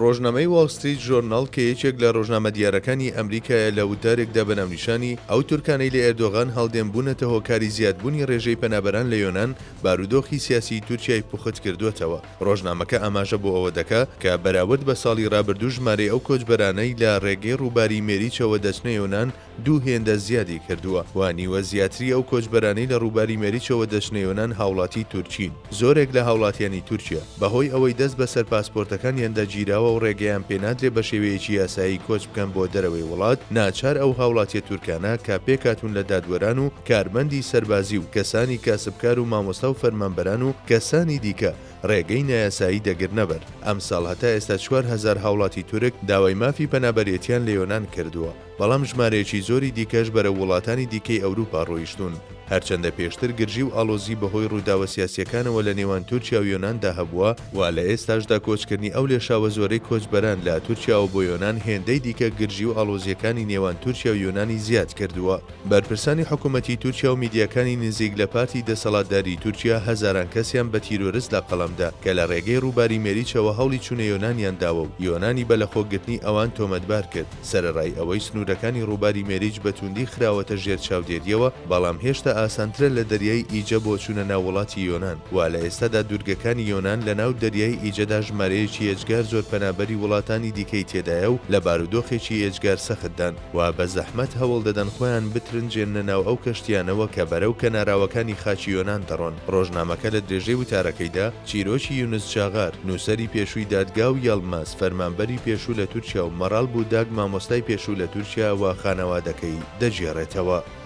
ڕۆژنامەی واڵ ستریت ژۆرناڵ کە یەکێک لە ڕۆژنامە دیارەکانی ئەمریکایە لە وتارێکدا بە ناونیشانی، ئەو تورکانەی لە ئێردۆغان هەڵدێن بوونەتە هۆکاری زیادبوونی ڕێژەی پەنابەران لە یۆنان، بارودۆخی سیاسیی تورکیای پوخت کردووەتەوە. ڕۆژنامەکە ئاماژە بۆ ئەوە دەکا کە بەراورد بە ساڵی ڕابردوو ژمارەی ئەو کۆچبەرانەی لە ڕێگەی ڕووباری مێریچەوە دەچنە یۆنان دوو هێندە زیادی کردووە و نیوە زیاتری ئەو کۆچبەرانەی لە ڕووباری مێریچەوە دەچنە یۆنان هاوڵاتی تورکین. زۆرێک لە هاوڵاتیانی تورکیا بەهۆی ئەوەی دەست بەسەر پاسپۆرتەکانیاندا گیراوە و ڕێگەیان پێنادرێ بە شێوەیەکی یاسایی کۆچ بکەن بۆ دەرەوەی وڵات، ناچار ئەو هاوڵاتیە تورکانە کە پێکهاتوون لە دادوەران و کارمەندی سەربازی و کەسانی کاسبکار و مامۆستا و فەرمانبەران و کەسانی دیکە ڕێگەی نایاسایی دەگرنەبەر. ئەمساڵ هەتا ئێستا 4000 هاوڵاتی تورک داوای مافی پەنابەرێتیان لە یۆنان کردووە. بەڵام ژمارەیەکی زۆری دیکەش بەرەو وڵاتانی دیکەی ئەوروپا ڕۆیشتوون. هەرچەندە پێشتر گرژی و ئاڵۆزی بەهۆی ڕووداوە سیاسییەکانەوە لە نێوان تورکیا و یۆناندا هەبووە و لە ئێستاشدا کۆچکردنی ئەو لێشاوە زۆرەی کۆچبەران لە تورکیاوە بۆ یۆنان هێندەی دیکە گرژی و ئاڵۆزییەکانی نێوان تورکیا و یۆنانی زیاد کردووە. بەرپرسانی حکومەتی تورکیا و میدیاکانی نزیک لە پارتی دەسەڵاتداری تورکیا هەزاران کەسیان بە تیرۆرست لە قەڵەم دا کە لە ڕێگەی ڕووباری مێریچەوە هەوڵی چوونە یۆنانیان داوە و یۆنانی بە لەخۆگرتنی ئەوان تۆمەتبار کرد. سەرەڕای ئەوەی سنوورەکانی ڕووباری مێریچ بە تووندی خراوەتە ژێر چاودێرییەوە، بەڵام هێشتا ئاسانترە لە دەریای ئیجە بۆ چوونە ناو وڵاتی یۆنان و لە ئێستادا دوورگەکانی یۆنان لە ناو دەریای ئیجەدا ژمارەیەکی ئێجگار زۆر پەنابەری وڵاتانی دیکەی تێدایە و لە بارودۆخێکی ئێجگار سەختدان و بە زەحمەت هەوڵ دەدەن خۆیان بترنجێننە ناو ئەو کەشتییانەوە کە بەرەو کەناراوەکانی خاکی یۆنان دەڕۆن. ڕۆژنامەکە لە درێژەی وتارەکەیدا چیرۆکی یونس چاغار، نووسەری پێشووی دادگا و یەڵماز، فەرمانبەری پێشوو لە تورکیا و مەڕال بوداک مامۆستای پێشوو لە تورکیا و خانەوادەکەی دەگێڕێتەوە.